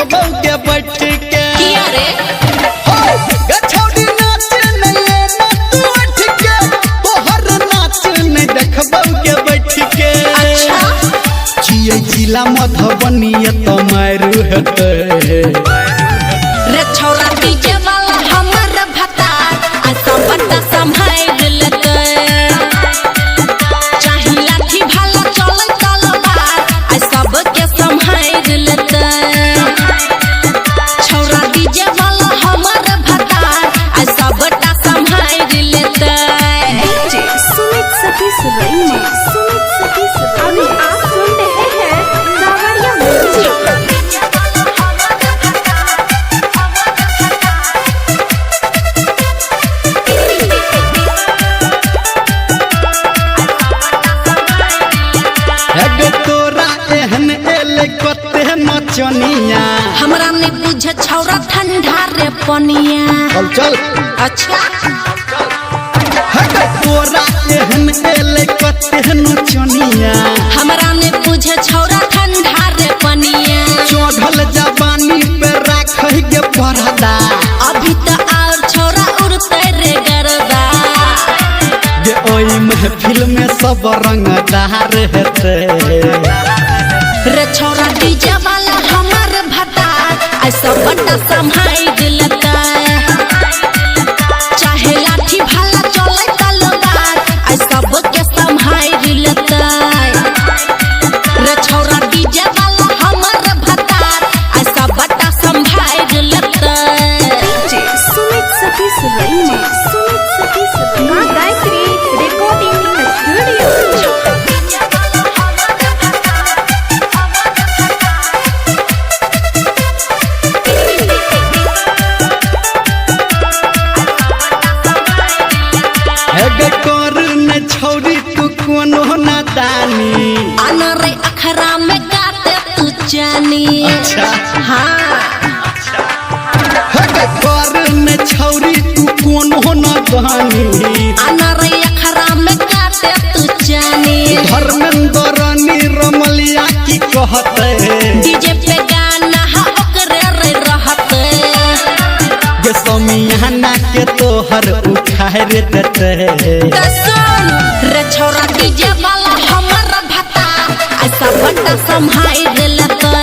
देखबौ के बैठ के। किया रे? हो गे छौड़ी नाच नै एना तू उठ के, तोहर नाच नै देखबौ के बैठ के। अच्छा। छियै जिला मधुबनी एतऽ मारू हेतै। रे छौरा डीजे वाला हमर भतार आ सबटा सम्हारि लेतै। चाही लाठी भाला चलै तलवार आ सबके सम्हारि लेतै। छौरा डीजे वाला हमर भतार आ सबटा सम्हारि लेतै। डीजे सुमित सतीश रईमा, सुमित सतीश। अभी आप सुन रहे हैं सावरिया म्यूजिक। हे तोरा एहन एलै कते नचनिया। हमरा नहीं बुझे छौरा ठंडा रे पनिया। चल चल। अच्छा। हे तोरा एहन एलै कते नचनिया। हमरा नहीं बुझे छौरा ठंडा रे पनिया। चढ़ल जवानी पे राखै के पर्दा। अभी तो और छौरा उड़ते रे गरदा। जे ओइ महफिल में सब रंगदार हेतै। रे छौरा डीजे वाला हमर भतार आ सबटा सम्हारि लेतै। चाहे लाठी भाला चलै तलवार आ सबके सम्हारि लेतै। रे छौरा डीजे वाला हमर भतार आ सबटा सम्हारि लेतै। डीजे सुमित सतीश रईमा, सुमित सतीश। माँ गायत्री रिकॉर्डिंग स्टूडियो। हे गे कर न छौरी तू कोनो नादानी। अनरे अखरा में काटे तू जानी। अच्छा। हाँ। हे गे कर न छौरी तू कोनो नादानी। अनरे अखरा में काटे तू जानी। धर्मेंद्र रमलिया की कहतै। डीजे पे गाना हा ओकरे रे रहते। गे समियाना के तोहर उखाड़ देतै। त सुन रे छौरा डीजे वाला हमर भतार आ सबटा सम्हारि लेतै।